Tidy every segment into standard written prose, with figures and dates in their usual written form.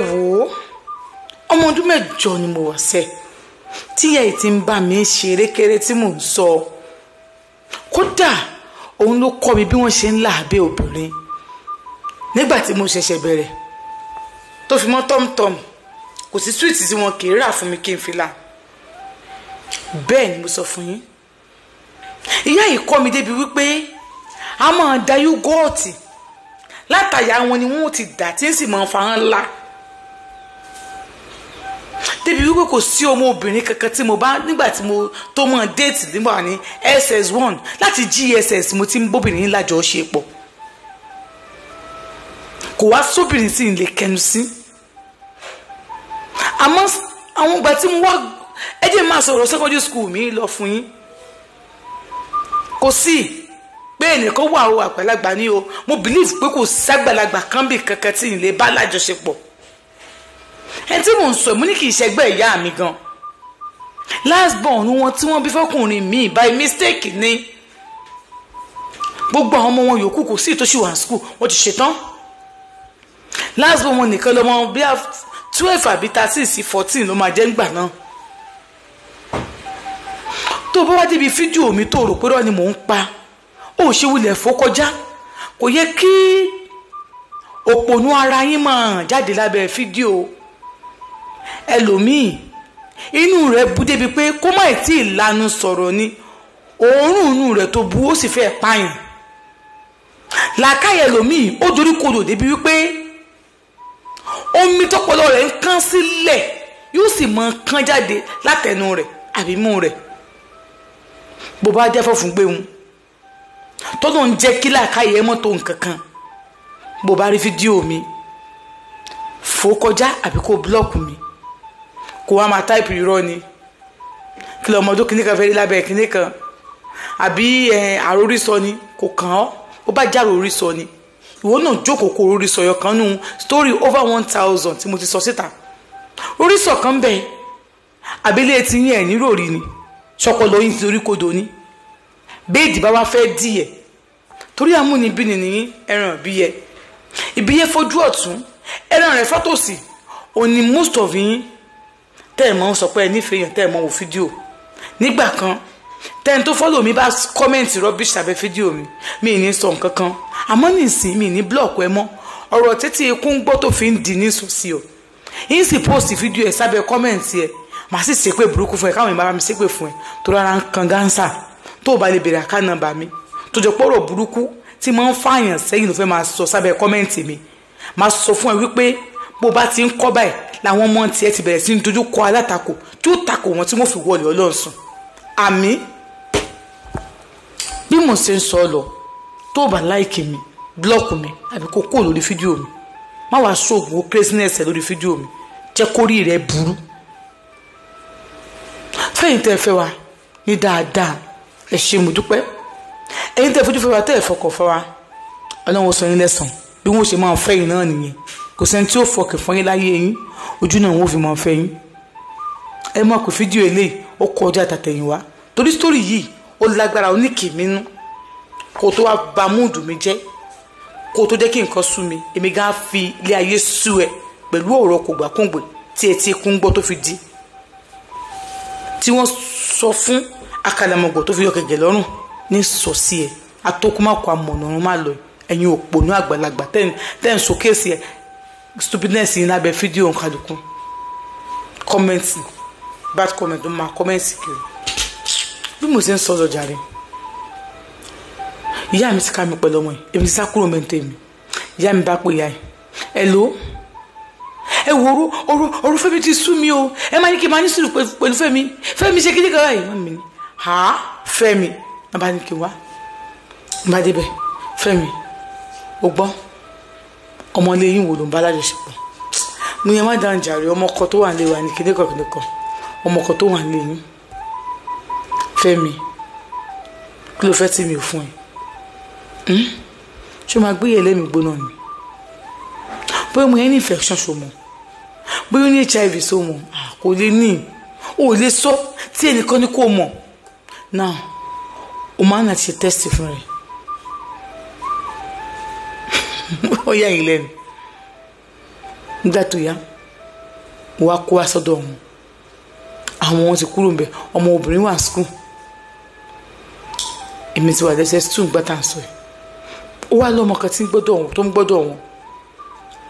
Ẹ wò ó, ọmọ ọdún 8 ni mo wà sẹ́ tíyẹ̀ yìí ti ń bá mi ṣe erékeré tí mò ń sọ. Kódà òun ló kọ́ mi bí wọ́n ṣe ń là abẹ́ obìnrin nígbà tí mo ṣẹ̀ṣẹ̀ bẹ̀rẹ̀, tó fi mọ́ tọ́mtọ́m. Kò sí sweet tí wọn kì í rà fún mi kí n fi là. Bẹ́ẹ̀ ni mo sọ fún yín, ìyá yìí kọ́ mi débi wípé a máa da yogurt látàyà wọn ni wọn ò ti dà tí ń sì máa fa ńlá, débi wípé kò sí ọmọ obìnrin kankan tí mo bá nígbà tí mo tó mọ̀ date nígbà ní SS1 láti JSS, mo ti ń bóbìnrin lájọṣepọ̀. Kò wá sóbìnrin tí ń lè kẹnu sí. Àmọ́ àwọn ìgbà tí mo wá, ẹ jẹ́ máa sọ̀rọ̀ secondary school mi lọ fún yín. Kò sí pé ẹnìkan wà o, àgbàlagbà ni o. Mo believe pé kò ságbàlagbà kan bí kankan tí ń lè bá lájọṣepọ̀. Ẹni tí mò ń sọ, mo ní kì í ṣẹgbẹ́ ìyá mi gan. Last born wọn tí wọ́n bí fọkùnrin mi by mistake ni. Gbogbo àwọn ọmọ wọn yòókù, kò sí ìtòsí wà school, wọ́n ti ṣetán. Last born wọn nìkan lọ́mọ bí 12 àbí 13 sí 14 ló máa jẹ́ ńgbà náà. Tó bá wá débi fídíò mi tó rò pé rọ́ ni mò ń pa, ó ṣe wulẹ̀ fó kọjá. Kò yẹ kí òpònú ara yín máa jáde lábẹ́ fídíò ẹlòmíì. Inú rẹ̀ bú débi pé kó má tí ì lanu sọ̀rọ̀ ni òórùn inú rẹ̀ tó bu, ó sì fẹ́ pààyàn. Làákàyè ẹlòmíì, ó dorí kodò débi wípé omi tọpọlọ rẹ̀ ń kán sílẹ̀ yóò sì mọ kán jáde látẹnu rẹ̀ àbí mú rẹ̀. Bó bá jẹ́ fọ́fún gbé wọn tọ́lọ́ ń jẹ́ kí làákàyè ẹ mọ́tò nǹkan kan, bó bá rí fídíò mi, fò kọjá àbí kó block mi, kó wá máa type irọ́ ni. Kí lọ́mọ ọdún kìíní kan fẹ́ rí lábẹ́ kìíní kan àbí àròrí sọ ni kò kàn ọ́. Ó bá já àròrí sọ ni, ìwọ náà jókòó kó orí sọyọ kan nù story over 1,000 tí mo ti sọ síta. Orí sọ kan bẹ́ẹ̀ àbílẹ̀ tí yín ẹ̀ nírò rí ni ṣọpọlọ yín ti orí kodò ni. Béèdì bá wá fẹ́ díẹ̀ torí amúnibíni ní ẹran ìbíyẹ ìbíyẹ fojú ọ̀tún, ẹran rẹ̀ fọ́tòsì òní. Most of yín tẹ́ ẹ̀ mọ́ ń sọ pé ẹ nífẹ̀ẹ́ yẹn, tẹ́ ẹ̀ mọ́ wò fídíò nígbà kan, tẹ́ni tó follow mi bá comment rubbish tàbí fídíò mi, mi ní sọ nǹkan kan. Àmọ́ nísìnyí, mi ní block ẹ mọ́. Ọ̀rọ̀ títí ikú ń gbọ́ tó fi ń di ní sòsì o, yín sì post fídíò ẹ̀ sábẹ́ comment ẹ̀, màá sì ṣépè burúkú fún ẹ, káwọn ìbára mi ṣépè fún ẹ tó rárá ń kan gánsà. Tó o bá lè bèrè account number mi, tó jọ pọ̀rọ̀ burúkú tí máa ń fààyàn sẹ́yìn ló fẹ́ máa sọ sábẹ́ comment mi, máa sọ fún ẹ wípé bó bá ti ń kọ́ báyìí làwọn ọmọ tiẹ̀ ti bẹ̀rẹ̀ sí ní dojú kọ alátakò tí ó takò wọn tí wọ́n fi wọlé Ọlọ́run sùn. Àmì bí mo ṣe ń sọ lọ, tó o bá like mi, block mi àbí kó kúrò lórí fídíò mi. Má wàá ṣoògùn ó craziness ẹ lórí fídíò mi, jẹ́ kórìí rẹ burú. Fẹ́yìn tẹ́ ẹ fẹ́ wa ní dáadáa, ẹ ṣé, mo dúpẹ́. Ẹ̀yin tẹ́ ẹ fojú fẹ́ wa, tẹ́ ẹ fọkàn fẹ́ wa, Ọlọ́run sọ yín lẹ́sàn. Bí wọ́n ṣe máa fẹ́ yín náà nìyẹn. Kò sẹ́ni tí ó fọkàn fún yín láyé yín, ojú náà wọ́n fi máa fẹ́ yín. Ẹ mọ̀ pé fídíò eléyìí ó kọjá tàtẹ̀yìnwá torí story yìí ó lágbára, oníkìmínú. Kó tó wá ba mood mi jẹ́, kó tó jẹ́ kí nǹkan sú mi, èmi gan fi ilé ayé sú ẹ pẹ̀lú ọ̀rọ̀ kògbàkùngbè tí etí ikú ń gbọ́ tó fi di tí wọ́n sọ fún akàlàmọ̀gbọ̀ tó fi yọ kẹ̀kẹ́ lọ́rùn ní sọ sí ẹ. Atókùnmákọ amọ̀nà ọ̀run má lọ. Ẹ̀yin òpònú àgbàlagbà tẹ́ ń sókè sí ẹ stupidness yín lábẹ́ fídíò nkàlùkù, comment, bad comment ló máa comment kiri. Bí mo ṣe ń sọ lọ́jà rẹ̀, ìyá mi ti ká mi pẹ̀lú ọmọ yìí, èmi ti sá kúrò mẹ́ntẹ́ mi. Ìyá mi bá pè ìyá yìí, ẹ ló ẹ wo ọ̀rọ̀ ọ̀rọ̀ ọ̀rọ̀ Fẹ́mi ti sú mi o. Ẹ máa ní kí n máa ní sùúrù pẹ̀lú Fẹ́mi. Fẹ́mi ṣe kíní kan báyìí. Wọ́n mi ní ha Fẹ́mi wọ́n bá ní kí n wá. N bá débẹ̀, Fẹ́mi, o gbọ́, ọmọlé yín wo ló ń bá lájọṣepọ̀? Mo yẹn má dáhùn jàre. Ọmọ kan tó wà nílé wa ní kíní kan kíní kan, ọmọ kan tó wà nílé yín. Fẹ́mi, kí ló fẹ́ tí mi ò fún ẹ? Ṣé o máa gbé yẹlẹ́ mi gbóná ni? Bóyá mo yẹn ní infection, ṣo mọ̀? Bóyá ó ní HIV, ṣo mọ̀? Kò lè ní, o ò lè sọ tí ẹnìkan ní kò mọ̀. Now, o máa ń láti ṣe test fún rẹ. Ó yà yín lẹ́nu. Nígbà tó yá mo wá kó wá sọ́dọ̀ wọn, àwọn wọn ti kúrò ńbẹ̀, ọmọ obìnrin wà school, èmi ti wà lẹ́sẹ̀ tún gbà tá à ń sọ yìí. Ó wá lọ́mọ kan tí ń gbọ́dọ̀ wọn, tó ń gbọ́dọ̀ wọn,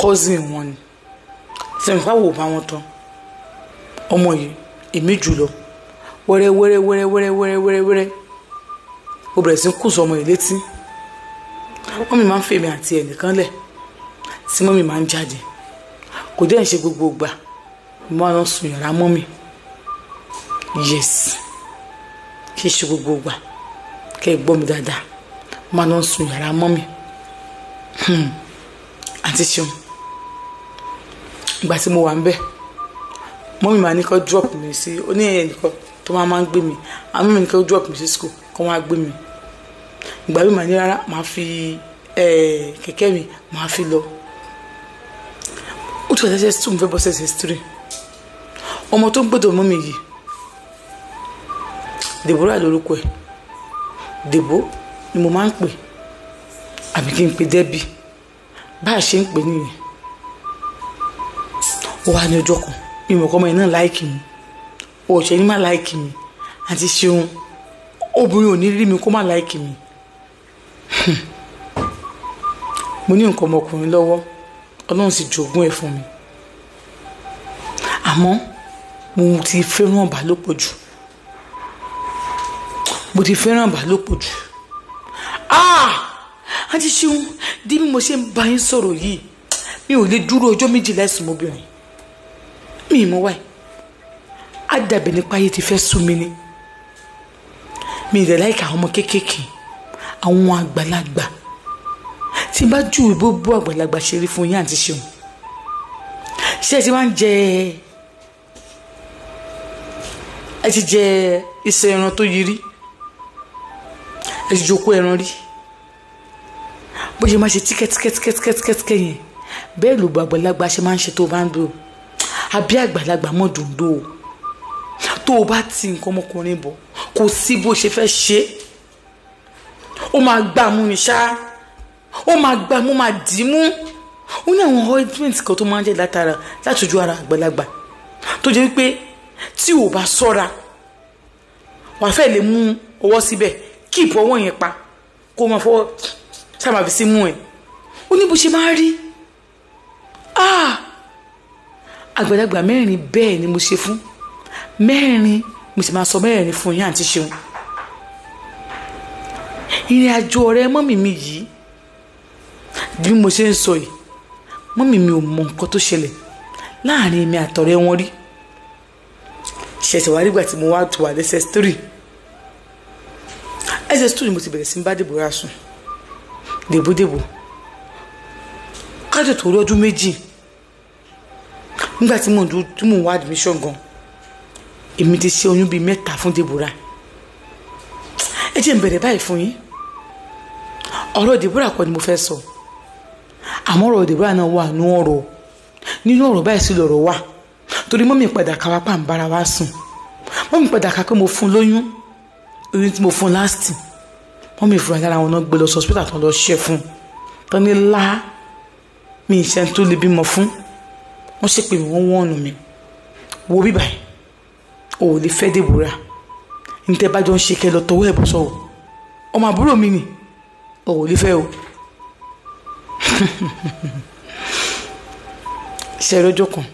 cousin wọn ni, sẹ̀ǹfà wò bá wọn tán. Ọmọ yìí èmi jùlọ wẹ́rẹ́ wẹ́rẹ́ wẹ́rẹ́ wẹ́rẹ́ wẹ́rẹ́ wẹ́rẹ́ wẹ́rẹ́, ó bẹ̀rẹ̀ sí ń kùsọ̀ ọmọ yìí létí. Mọ́mì máa ń fèmí àti ẹnìkan lẹ̀ tí mọ́mì máa ń jáde, kò dẹ́ ń ṣe gbogbo ìgbà mo máa lọ sùn yàrá mọ́mì. Yes, kì í ṣe gbogbo ìgbà, kẹ́ ẹ gbọ́ mi dáadáa, mo máa lọ sùn yàrá mọ́mì. Àti ṣeun, ìgbà tí mo wà ń bẹ̀, mọ́mì máa ní kó drop mi sí, ó ní ẹnìkan tó máa ń gbé mi, àwọn mọ́mì ní kó drop mi sí school kó wá gbé mi. Ìgbà mi máa ní rárá, máa fi kẹ̀kẹ́ mi máa fi lọ. Ó tún ẹsẹ̀ two, mo fẹ́ bọ́ sẹ́sẹ̀ three. Ọmọ tó ń gbọ́dọ̀ mọ́mì yìí, Deborah lórúkọ ẹ̀, Debo ni mo máa ń pè, àbí kí n pè Debbie, bá a ṣe ń pè nìyẹn. Ó wà ní ọjọ́ kan, ìmọ̀ ọkọ ọmọ yẹn náà láìkì mi, òṣèré ní má láìkì mi, àti ṣeun obìnrin ò ní rí mi kó má láìkì mi. Mo ní nǹkan ọmọkùnrin lọ́wọ́, Ọlọ́run sì jogún ẹ̀ fún mi, àmọ́ mo ti fẹ́ràn ìbálòpọ̀ jù, mo ti fẹ́ràn ìbálòpọ̀ jù. Àti ṣeun, dí bí mo ṣe ń bá yín sọ̀rọ̀ yìí, mi ò lè dúró ọjọ́ méjì láìsùn mọ́bìnrin mi ì mọ̀ wáyé. Á dàbí nípa ayé ti fẹ́ sú mi ni. Mi ì dẹ̀ láìka àwọn ọmọ kéékèèké, àwọn àgbàlagbà. Tí n bá júwe bó bó àgbàlagbà ṣe rí fún yín, àti ṣeun, ṣé ẹ ti máa ń jẹ, ẹ ti jẹ iṣẹ́ ẹran tó yí rí, ẹ ti jókòó ẹran rí, bó ṣe máa ṣe tíkẹ́tíkẹ́tíkẹ́tíkẹ́ yẹn, bẹ́ẹ̀ ló gba àgbàlagbà ṣe máa ń ṣe tó bá ń dò. Àbí àgbàlagbà mọ̀ dòńdó o, tó o bá ti nǹkan ọmọkùnrin bọ̀, kò sí bó ṣe fẹ́ ṣe, ó máa gbà mú ni ṣá, ó máa gbà mú, máa dì í mú. Ó ní àwọn ointment kan tó máa ń jẹ́ látara látọjú ara àgbàlagbà, tó jẹ́ wípé tí o bá ṣọ́ra, wàá fẹ́ lè mú ọwọ́ síbẹ̀, kíìpù ọwọ́ yẹn pa, kó o máa fọwọ́ sábà fi sí mú ẹ. Ó ní bó ṣe máa rí. Àgbàlagbà mẹ́rin bẹ́ẹ̀ ni mo ṣe fún, mẹ́rin mo sì máa sọ mẹ́rin fún yín, àǹtí ṣeun. Ìrìn àjò ọ̀rẹ́ mọ́mì mi yìí, bí mo ṣe ń sọ yìí, mọ́mì mi ò mọ nǹkan tó ṣẹlẹ̀ láàrin èmi àtọ̀rẹ́ wọn rí. Ṣẹ̀ṣẹ̀ wá nígbà tí mo wá tó wà lẹ́sẹ̀ 3, SS2 ni mo ti bẹ̀rẹ̀ sí ń bá Deborah sùn. Dèbódèbó kájọ tó rí ọdún méjì nígbà tí mò ń wá admission gan, èmi ti ṣe oyún bíi 3 fún Deborah. Ẹ jẹ́ n bẹ̀rẹ̀ báyìí fún yín. Ọ̀rọ̀ Deborah kọ́ ni mo fẹ́ sọ, àmọ́ ọ̀rọ̀ Deborah náà wà nú ọ̀rọ̀, nínú ọ̀rọ̀ báyìí sí lọ̀rọ̀ wà, torí mọ́mì padà ká wá pa ń bára wa sùn. Mọ́mì padà ká pé mo fún lóyún, oyún tí mo fún last, mọ́mì fúnra lára wọn náà gbé lọ sí hospital tán lọ ṣẹ́ fún tán ní lá mi ìṣẹ́ tó lè bímọ fún. Wọ́n ṣe pé wọ́n wọ́ọ̀nù mi, wo bíbà yìí, o ò lè fẹ́ Deborah, ní tẹ́ bá jọ ń ṣe kẹ́ lọ tọwọ́ ẹ̀ bọ́ sọ̀rọ̀, ọmọ àbúrò mi ni, o ò lè fẹ́ o. Ṣe lọ́jọ́ kan,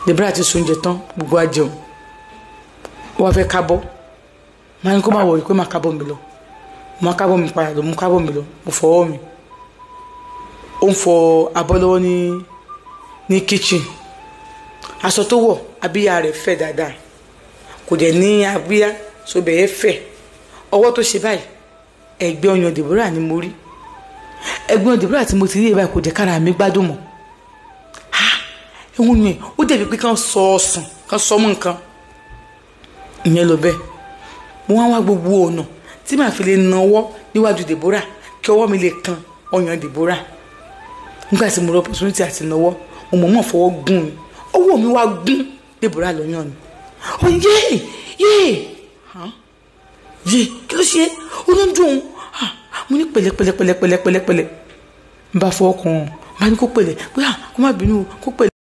Deborah ti sóúnjẹ tán, gbogbo á jẹun, ó wá fẹ́ kábọ́, máa ní kó má wọ̀rí pé má kábọ́ mi lọ, mo kábọ́ mi padà lọ, mo kábọ́ mi lọ, mo fọwọ́ mi. Ó ń fọ abọ́ lọ́wọ́ ní kitchen, aṣọ tó wọ̀ abíyá rẹ̀ fẹ̀ dáadáa, kò dẹ̀ ní abíyá sóbẹ̀ yẹn fẹ̀. Ọwọ́ tó ṣe báyìí, ẹ̀gbẹ́ ọyàn Deborah ni mo rí. Ẹ̀gbẹ́ ọyàn Deborah tí mo ti rí báyìí kò jẹ́ kára mi gbádùn mọ́. Ẹ̀wọ̀n yẹn ó dẹ̀bi pé kán sọ ọ̀sán, kán sọ mọ́ nǹkan ìyẹn lọ bẹ́ẹ̀. Mo wá wá gbogbo ọ̀nà tí màá fi lè nawọ́ níwájú Deborah kí ọwọ́ mi lè kan ọyàn Deborah. Nígbà tí mo rọ opportunity àti nawọ́, mo mọ̀ fọwọ́ gún mi, ọwọ́ mi wá gún Deborah lọ́yàn ni. Ó ní yéè yéè yéè, kí ló ṣe? Ó ló ń dùn. Mo ní pẹ̀lẹ́pẹ̀lẹ́pẹ̀lẹ́pẹ̀lẹ́pẹ̀lẹ́, n bá fọwọ́ kan, Bá ní kó pẹ̀lẹ́ pé à kó má bínú o, kó pẹ̀lẹ́.